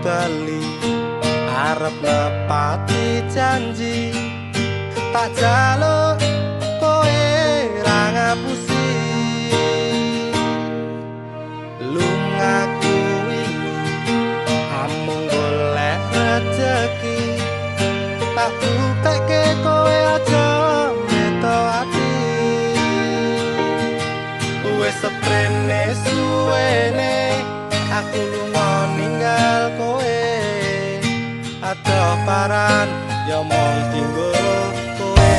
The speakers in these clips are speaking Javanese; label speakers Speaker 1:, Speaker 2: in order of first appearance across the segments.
Speaker 1: Bali arep nepati janji, tak jaluk kowe ra ngapusi. Lungaku wingi amung golek rejeki, tak buktekke kowe aja meto ati. Wis seprene suwene aku lunga ninggal kowe, adoh paran ya mung dinggo kowe.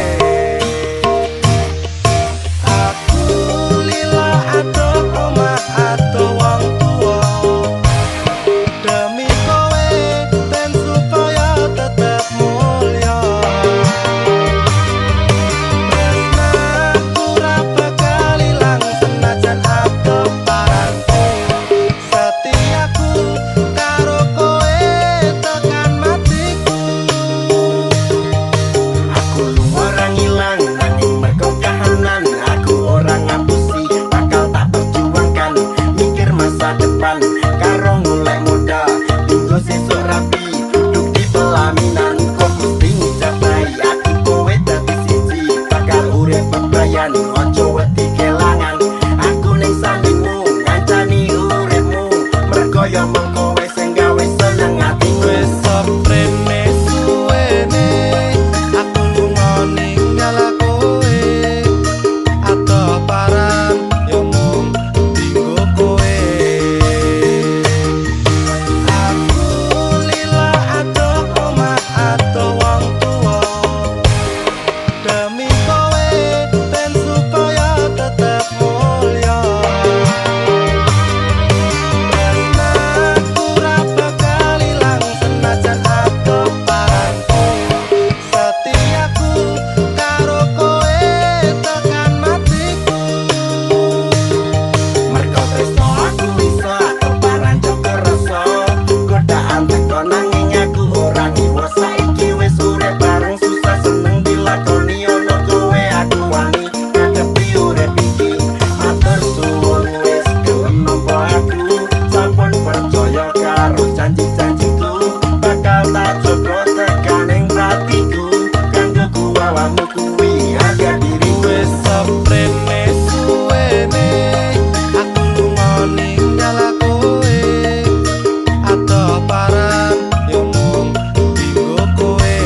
Speaker 1: Aku lila adoh omah adoh wong tuwa, demi kowe ben supaya tetep mulya. Tresnaku ra bakal ilang senajan adoh paranku, setiaku karo kowe tekan matiku.
Speaker 2: Aku lunga ora ngilang nanging mergo kahanan. Aku ora ngapusi bakal tak perjuangkan. Mikir masa depan karo golek modal dinggo sesuk rabi duduk di pelaminan. Kok mesti ngijabahi aku kowe dadi siji, bakal urip bebrayan ojo wedi kelangan. Aku ning sandingmu ngancani uripmu, mergo yo mung kowe sing gawe seneng atiku.
Speaker 1: Wis seprene suwene aku lunga ninggal kowe, adoh paran ya mung dinggo kowe. Aku lila adoh omah adoh wong tuwa, demi kowe ben supaya tetep mulya. Tresnaku ra bakal ilang senajan adoh paranku, setiaku karo kowe tekan matiku.
Speaker 2: Mergo tresno aku iso keparan jaga rasa, godaan teko nanging aku ora ngiwo. Saiki wis urip bareng susah seneng dilakoni, ono kowe aku wani ngadepi urip iki. Matur suwun wis gelem nampa aku, sampun percaya karo janji-janjiku, bakal tak jaga tekaning atiku. Kanggo kuwawamu kuwi harga diriku.
Speaker 1: Wis seprene suwene aku lunga ninggal kowe, adoh paran ya mung dinggo kowe.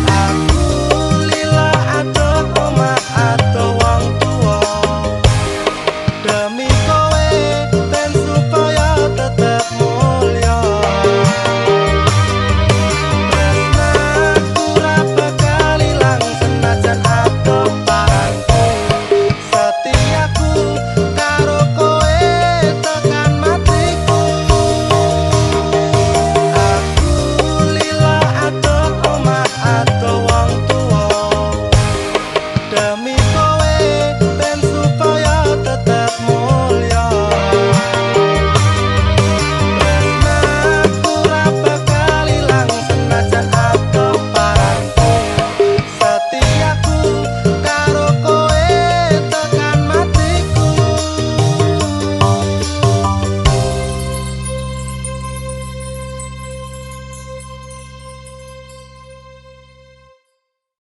Speaker 1: Aku lila adoh omah adoh wong tuwa, demi